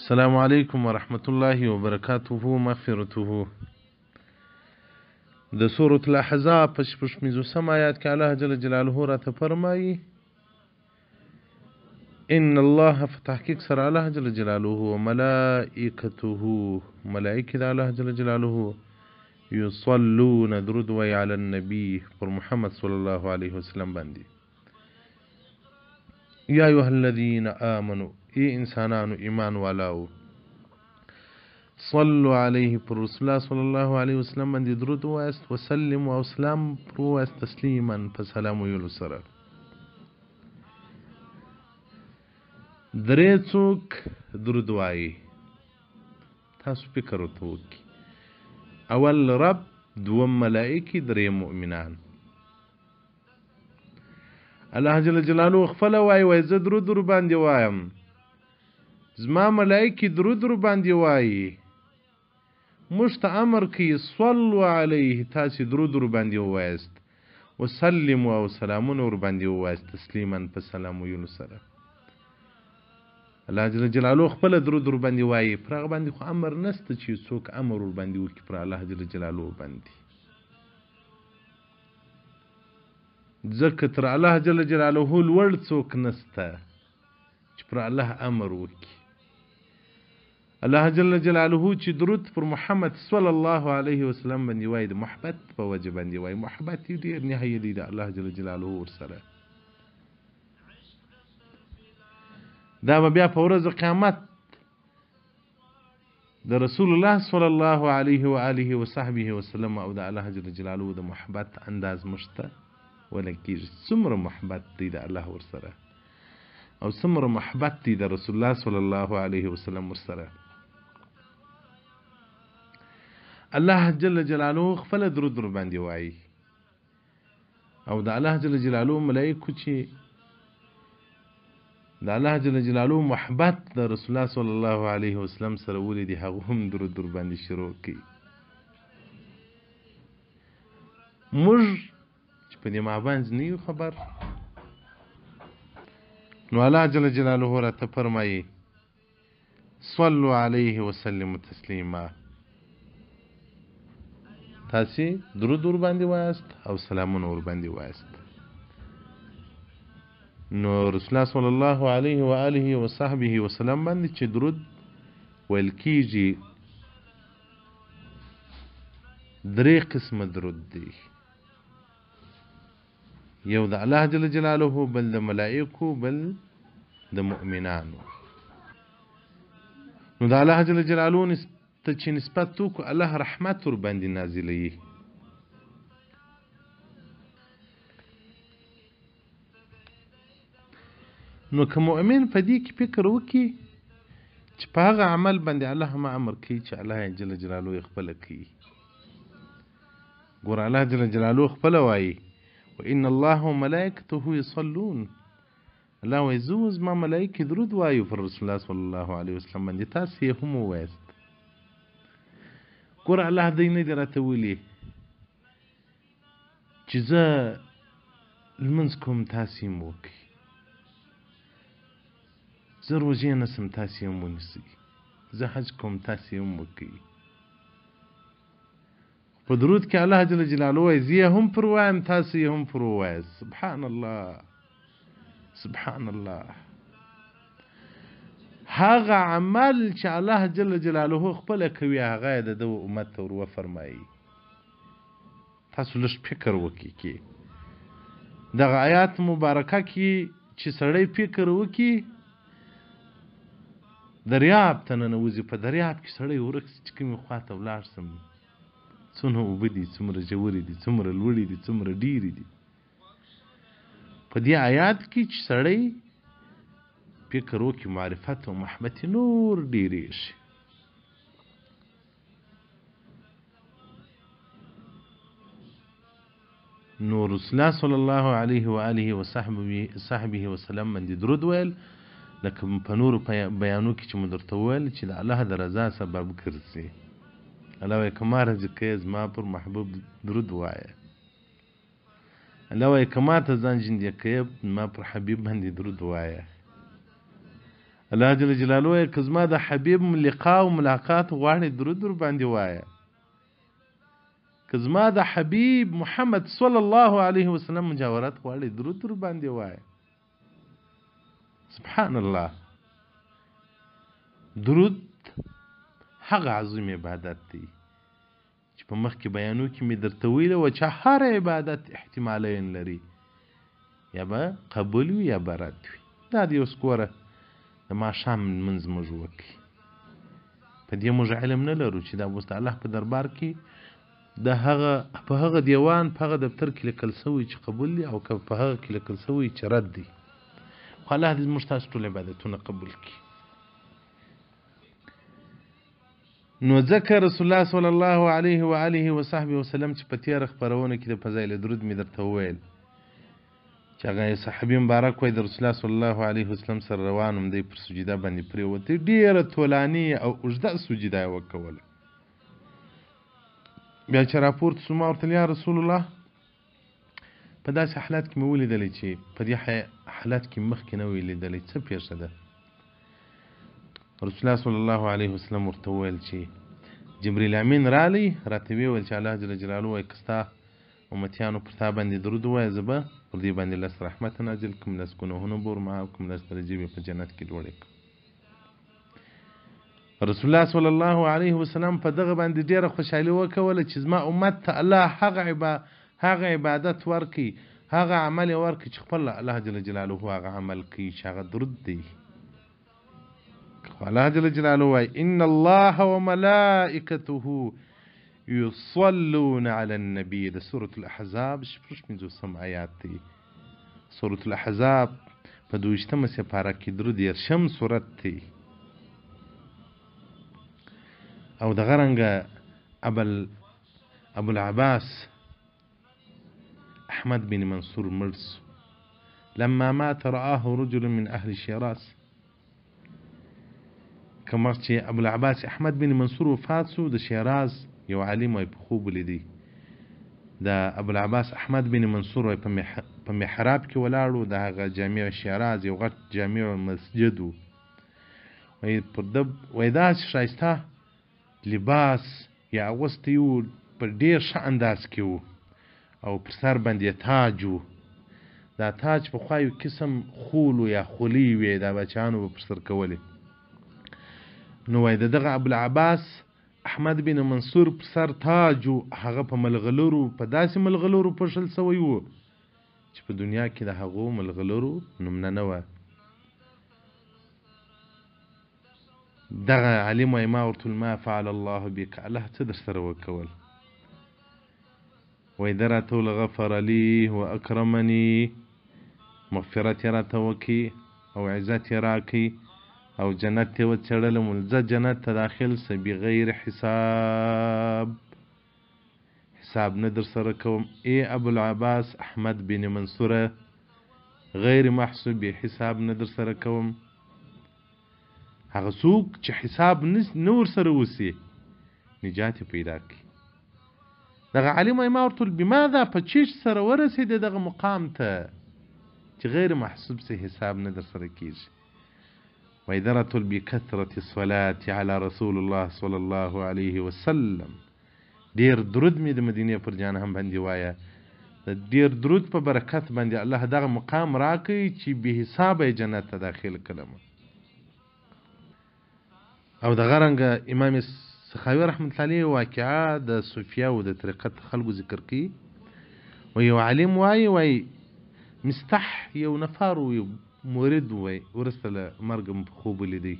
السلام علیکم ورحمت الله وبرکاته مغفرته. د سورة الاحزاب په 26 آیات کې الله جل جلاله راته فرمایي: ان الله، په تحقیق سره الله جل جلاله وملائکته، ملائکې د الله جل جلاله، یصلون، درود وایي، علی النبي، پر محمد صلی الله علیه وسلم باندې. یا ایها الذین آمنو، ای انسانانو ایمان والاو، صلو علیه، پر رسول الله صلی الله علیه وسلم باندې درود ووایاست، وسلموا، او سلام پر ووایاست، تسلیما، په سلام ویلو سره. درې څوک درود وایي، تاسو فکر ورته وکړئ. اول رب، دوم ملائکې، درې مؤمنان. الله جل جلاله خپله وایي، وایي زه درود ورباندې وایم، زما ملائکې درود ورباندې وایي، موږ ته امر کوي، صلو علیه، تاسې درود ورباندې ووایاست، وسلمو، او سلامونه ورباندې ووایاست، تسلیما، په سلام ویلو سره. الله جل جلاله خپله درود ورباندې وایي، پر هغه باندې خو امر نشته چې څوک امر ورباندې وکړي، پر الله جل جلاله باندې، ځکه تر الله جل جلاله لوړ څوک نشته چې پر الله امر وکړي. الله جل جلاله چې درود پر محمد صلی الله علیه وسلم باندې وایي، د محبت په وجه باندې وایي، محبت یې ډېر نهایي دی د الله جل جلاله ورسره. دا به بیا په ورځ قیامت د رسول الله صلی الله علیه و آله و صحبه وسلم او د الله جل جلاله د محبت انداز موږ ته ولګېږي، څومره محبت دی د الله ورسره او څومره محبت دی د رسول الله صلی الله علیه وسلم ورسره. الله جل جلاله خپله درود ورباندې وایي، او د الله جل جلاله ملائکو چې د الله جل جلاله محبت د رسول الله صلی الله علیه وسلم سره ولیدي، هغه هم درود ورباندې شروع کوي. موږ چې په دې مابنځ نه یو خبر، نو الله جل جلاله راته فرمایي: صلو علیه وسلموا تسلیما، تاسې درود ورباندې وایاست او سلامونه ورباندې وایاست. نو رسول الله صلی الله علیه و آله و صحبه وسلم باندې چې درود ویل کیږي، درې قسمه درود دی. یو د الله جل جلاله، بل د ملائکو، بل د مؤمنانو. نو د الله جل جلاله ته چې نسبت وکړو، الله رحمت ورباندې نازلوي. نو که مؤمن په دې کې فکر وکړي چې په هغه عمل باندې الله ما امر کوي چې الله جل جلاله یې خپله کوي، ګوره الله جل جلاله خپله وایي: وان الله وملائکته یصلون، الله وایي زه او زما ملائکې درود وایو پر رسول الله صلی الله علیه وسلم باندې، تاسې یې هم ووایاست. ګوره الله دی نه دی راته ویلي چې زه لمونځ کوم تاسې هم وکړئ، زه روژې نیسم تاسې هم ونیسئ، زه حج کوم تاسې هم وکړئ. په درود کې الله جل جلاله وایي زه یې هم پر وایم تاسې یې هم پر ووایاست. سبحان الله، سبحان الله. هغه عمل چې الله جل جلاله خپله کوي هغه یې د ده امت ته ور وفرمایي. تاسو لږ فکر وکړئ کې دغه آیات مبارکه کې چې سړی فکر وکړي، دریاب ته ننوځي، په دریاب کې سړی ورک سي چې کومې خوا ته ولاړ سم، څونه اوبه دي، څومره ژورې دي، څومره لوړې دي، څومره ډېرې دي. په دې آیات کې چې سړی فکر وکړي، معرفت او محبت یې نور ډېرېږي. نو رسول الله صلی الله علیه و آله و صحبه وسلم باندې درود ویل، لکه په نورو بیانو کې چې مو درته وویل چې د الله د رضا سبب ګرځي. الله وایي که ما راضي کوې زما پر محبوب درود وایه. الله وایي که ما ته ځان ژوندی کوې ما پر حبیب باندې درود وایه. الله جل جلاله وایي که زما د حبیب لقا او ملاقات غواړې درود ورباندې وایه. که زما د حبیب محمد صلی الله علیه وسلم مجاورت غواړې درود ورباندې وایه. سبحان الله. درود هغه عظیم عبادت دی چې په مخکې بیانو کې مې درته ویلي وه چې هر عبادت احتمالین لري، یا به قبول وي یا به رد وي. دا دی اوس ګوره د ماښام لمونځ موږ وکړي، په دې موږ علم نه لرو چې دا اوس د الله په دربار کې د هغه په هغه دیوان په هغه دفتر کې لیکل شوی چې قبول دی او که په هغه کې لیکل شوی چې رد دی. خو الله دې زموږ تاسو ټول عبادتونه قبول کړي. نو ځکه رسول الله صلی الله علیه و آله و صحبه وسلم چې په تېره خپرونه کې د فضایل درود مې درته وویل چې هغه صحابي مبارک وایي د رسول الله صلی الله علیه وسلم سره روان وم، دی پر سجده باندې پرېوتی، ډېره طولاني او اوږده سجده یې وکوله. بیا چې راپورته شو ما ورته یا رسول الله په داسې حالت کې مې ولیدلې چې په دې حالت کې مخکې نه وې لیدلې، څه پېښه ده؟ رسول الله صلی الله علیه وسلم ورته وویل چې جبرئیل امین رالی راته ویې ویل چې الله جل جلاله وایي که ستا امتیانو پر تا باندې درود ووایه زه به پر دې باندې لس رحمته نازل کړم، لس ګناهونه به ور معاف کړم، لس درجې به په جنت کې لوړې کړم. رسول الله صلی الله علیه وسلم په دغه باندې ډیره خوشحالي وکوله چې زما امت ته الله هغه عبادت ورکړي، هغه عمل یې ورکړي چې خپل الله جل جلاله هغه عمل کوي چې هغه درود دی. خو الله جل جلاله وایي ان الله وملائکته يصلون على النبي، د سورة الاحزاب 56 آیات دی. سورة الاحزاب په 22مه سپاره کې 33 سورت دی. او دغه رنګه ابو العباس احمد بن منصور مړ سو، لما مات رآه رجل من اهل شیراز. کوم وخت چې ابو العباس احمد بن منصور وفات سو د شیراز یو عالم وایي په خوب ولیدی د ابو العباس احمد بن منصور وایي په محراب کې ولاړ و، د هغه جامع شیراز یو غټ جامع مسجد و، وایي پر ده وایي داسې ښایسته لباس یې اغوستی و، په ډېر ښه انداز کې و او پر سر باندې یې تاج و. دا تاج پخوا یو قسم خول یا خولۍ وې، دا بچیانو به پر سر کولې. نو وایي د دغه ابوالعباس احمد بن منصور پر سر تاج و، هغه په ملغلرو په داسې ملغلرو پوښل شوی و چې په دنیا کې د هغو ملغلرو نمونه نه وه. دغه عالم وایي ما ورته ویل ما فعل الله بک، الله څه در سره وکول؟ وایي ده راته وویل غفر لي و اکرمني، مغفرت یې راته وکړي او عزت یې راکړي او جنت یې وڅېړلم، ویل ځه جنت ته داخل سه بغیر حساب، حساب نه در سره کوم. ای ابوالعباس احمد بن منصوره غیر محسوب حساب نه در سره کوم. هغه څوک چې حساب نه ورسره وسي نجات یې پیدا کړي. دغه عالم وایي ما ورته وویل بماذا، په چیش سره ورسېدې دغه مقام ته چې غیر محسوب سي حساب نه در سره کېږي؟ وایي ده راته وویل بکثرة الصلاة علی رسول الله صلی الله علیه وسلم، ډېر درود مې د مدینې پر جانان باندې وایه، د ډېر درود په برکت باندې الله دغه مقام راکړي چې بې حسابه یې جنت ته داخل کړم. او دغه رنګه امام سخاوي رحمت الله علیه واقعه د صوفیا او د طریقت خلکو ذکر کوي. و یو عالم وایي وایي مستح یو نفر و، یو مرید وایي وروسته له مرګه مې په خوب ولیدی،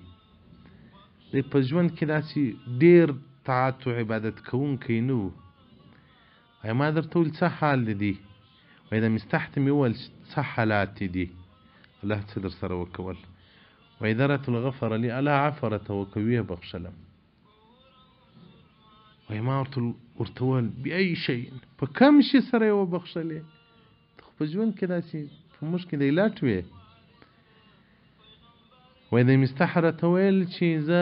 دی په ژوند کې داسې ډېر طاعت و عبادت کوونکی نه و. وایي ما درته وویل څه حال دې دی؟ وایي د مستح ته مې وویل څه حالات دې دي، الله څه در سره وکول؟ وایي ده راته وویل غفر لي، الله عفو راته وکړه، ویې بخښلم. وایي ما ورته وویل بأي شیء، په کم شي سره یې وبخښلې؟ ته خو په ژوند کې داسې په موږ کې دی لټ وې. وایي د مستح راته ویل چې زه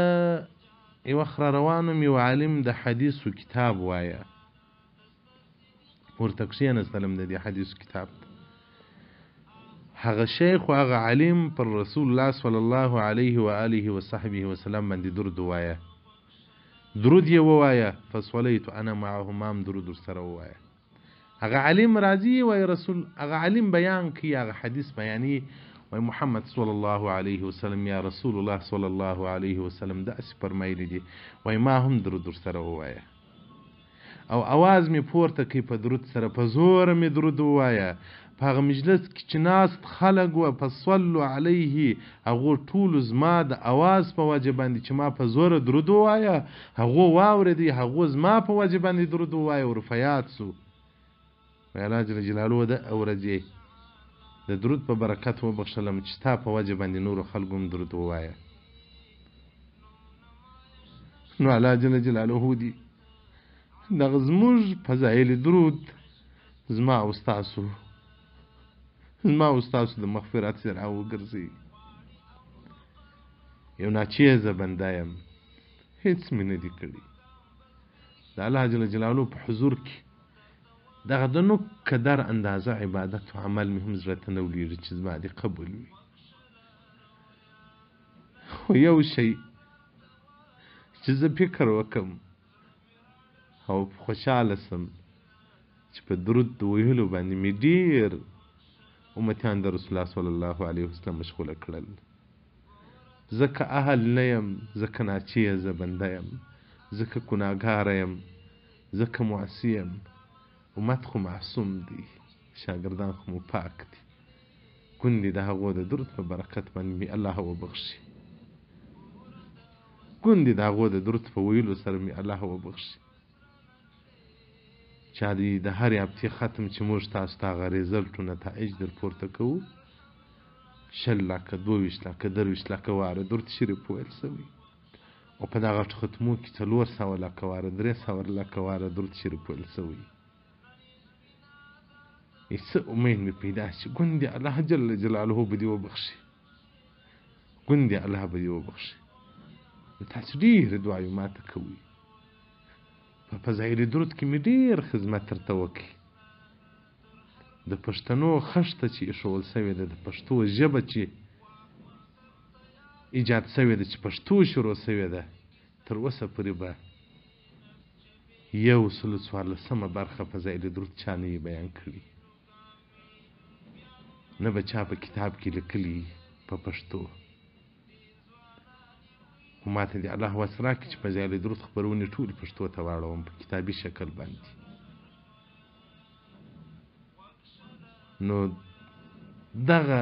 یو وخت را روان وم، یو عالم د حدیثو کتاب وایه، ورته کښېناستلم د دې حدیثو کتاب ته. هغه شیخ او هغه عالم پر رسول الله صلی الله علیه و آله و صحبه وسلم باندې درود ووایه، درود یې ووایه. فصلیت انا معه، ما هم درود ورسره ووایه. هغه عالم راځي وایي رسول، هغه عالم بیان کوي، هغه حدیث بیانوي، وایي محمد صلی الله علیه وسلم یا رسول الله صلی الله علیه وسلم داسې فرمایلي دي. وایي ما هم درود ورسره ووایه او اواز مې پورته کوي په درود سره، په زوره مې درود ووایه. په هغه مجلس کې چې ناست خلک وه، فصلو علیه، هغو ټولو زما د اواز په وجه باندې چې ما په زوره درود ووایه، هغو واورېدی، هغو زما په وجه باندې درود ووایه، ورفیاد سو. وایي الله جل جلاله د ورځې د درود په برکت وبخښلم چې ستا په وجه باندې نورو خلکو هم درود ووایه. نو الله جل جلاله دي دغه زموږ فضایل درود زما او ستاسو، زما او ستاسو د مغفرت ذرعه وګرځي. یو ناچیزه بنده یم، هیڅ مې نه دي کړي. د الله جل جلاله په حضور کې دغه د نوک قدر اندازه عبادت او عمل مې هم زړه ته نه ولېږي چې زما دې قبول وي. خو یو شی چې زه فکر وکم او خوشحاله سم چې په درود د ویلو باندې مې ډېر امتیان د رسول الله صلی الله علیه وسلم مشغوله کړل. زه که اهل نه یم، زه که ناچیزه بنده یم، زه که ګناهګاره یم، زه که معصي یم، امت خو معصوم دی، شاګردان خو مو پاک دي. ګوندې د هغو د درود په برکت باندې مې الله وبخښي، ګوندې د هغو د درود په ویلو سره مې الله وبخښي. چا دی د هرې هفتې ختم چې موږ تاسو ته هغه ریزلټ او نتایج در پورته کوو، 20 لکه، 22 لکه، 23 لکه واره درود شریف ویل شوی، او په دغه ختمو کې 400 لکه واره، 300 لکه واره درود شریف ویل شوی. څه امید مې پیدا شي، ګوندې الله جل جلاله به دې وبخښي، ګوندې الله به دې وبخښي. نو تاسو ډېرې دعاوې ماته کوئ، په فضایل درود کې مې ډېر خدمت درته وکړي. د پښتنو خښته چې ایښول شوې ده، د پښتو ژبه چې ایجاد شوې ده، چې پښتو شروع شوې ده، تر اوسه پورې به 114 برخه فضایل درود چا نه یې بیان کړي، نه به چا په کتاب کې لیکلي په پښتو. خو ماته دې الله وس راکړي چې فضایل درود خپرونې ټولې پښتو ته واړوم په کتابي شکل باندې. نو دغه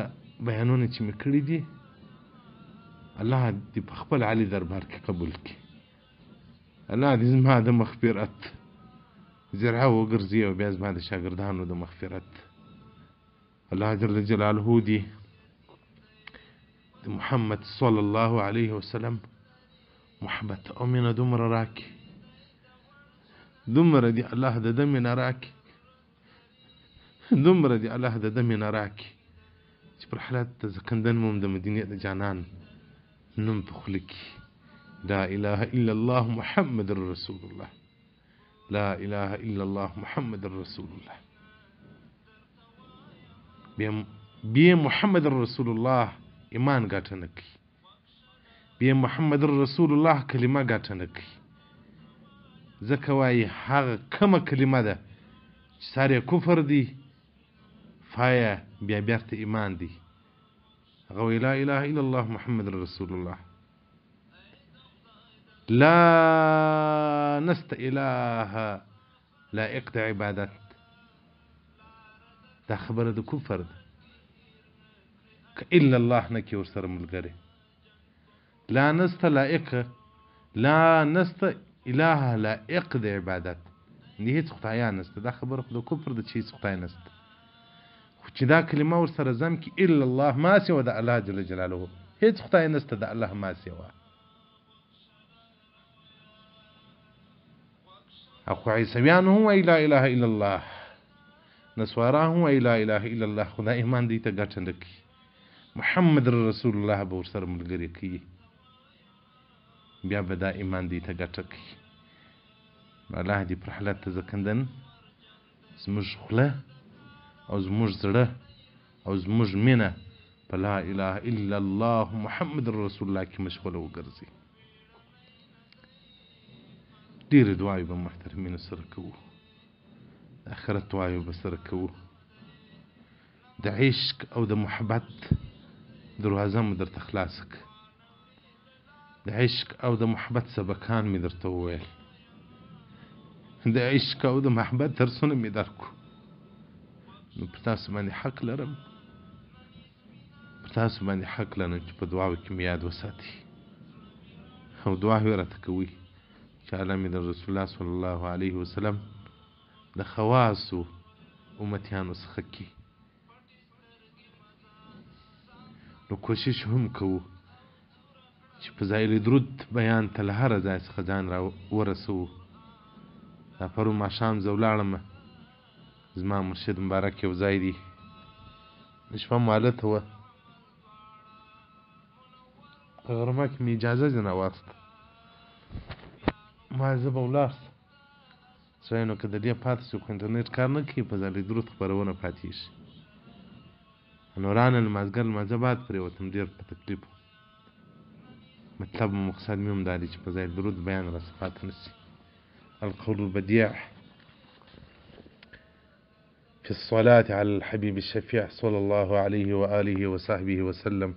بیانونه چې مې کړي دي، الله دې په خپل عالي دربار کې قبول کړي. الله دې زما د مغفرت ذرعه وګرځي او بیا زما د شاګردانو د مغفرت. الله جل جلاله دې د محمد صلی الله علیه وسلم محبت او مینه دومره راکړي، دومره دې الله د ده مینه راکړي، دومره دې الله د ده مینه راکړي چې پر حالت د زکندن موم د مدینې د جانان نوم په خوله کې، لا اله الا الله محمد رسول الله، لا اله الا الله محمد رسول الله. بیا محمد رسول الله ایمان ګټه نه کوي، بیا محمد رسول الله کلمه ګټه نه کوي، ځکه وایي هغه کومه کلمه ده چې سر یې کفر دی، فایه بیا بیرته ایمان دی. هغه وایي لا اله الا الله محمد رسول الله، لا نست اله لایق د عبادت. دا خبره د کفر ده، که الا الله نه کې ورسره ملګری. لا نست لایق، لا نست اله لایق د عبادت، یعنې هیڅ خدایان نسته. دا خبره خو د کفر ده چې هیڅ خدای نسته، خو چې دا کلمه ورسره ضم کړي الا الله ما سوا د الله جل جلاله، هیڅ خدای نسته د الله ما سوا. خو عیسویان هم وایي لا اله الا الله، نصارا هم وایي لا اله الا الله، خو دا ایمان دوی ته ګټه نه کوي. محمد رسول الله به ورسره ملګری کوي، بیا به دا ایمان دوی ته ګټه کوي. الله دې پر حالت ته زکندن زموږ خوله او زموږ زړه او زموږ مینه په لا اله الا الله محمد رسول الله کې مشغوله وګرځي. ډېرې دعاوې به محترمینو سره کوو، د آخرت دعاوې به سره کوو، د عشق او د محبت دروازه مو درته خلاصه کړه، د عشق او د محبت سبکان مې درته وویل، د عشق او د محبت درسونه مې درکو. نو پر تاسو باندې حق لرم، پر تاسو باندې حق لرم چې په دعاو کې مې یاد وساتئ او دعاوې راته کوئ چې الله مې د رسول الله صلی الله علیه وسلم د خواصو امتیانو څخه کړي. نو کوشش هم کوو چې په ځای درود بیان ته له هره ځای څخه ځان را ورسوو. دا پرون ماښام زه ولاړم، زما مرشد مبارک یو ځای دی، شپه مو هلته وه، په غرمه کې مې اجازه ځنه واخیسته، ما زه به ولاړ شم. سړی نو که د دې پاتې شو خو انټرنیټ کار نه کوي، په ځای درود خپرونه پاتېږي. نو رانه لمازګر لمانځه بعد پرېوتم، ډېر په تکلیف وم. مطلب او مقصد مې هم دا دی چې په ځای درود بیان راڅخه پاتې نه شي. القول البديع في الصلاة على الحبيب الشفيع صلى الله عليه وآله وصحبه وسلم.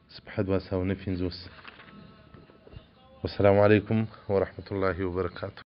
صفحة 259. والسلام عليكم ورحمة الله وبركاته.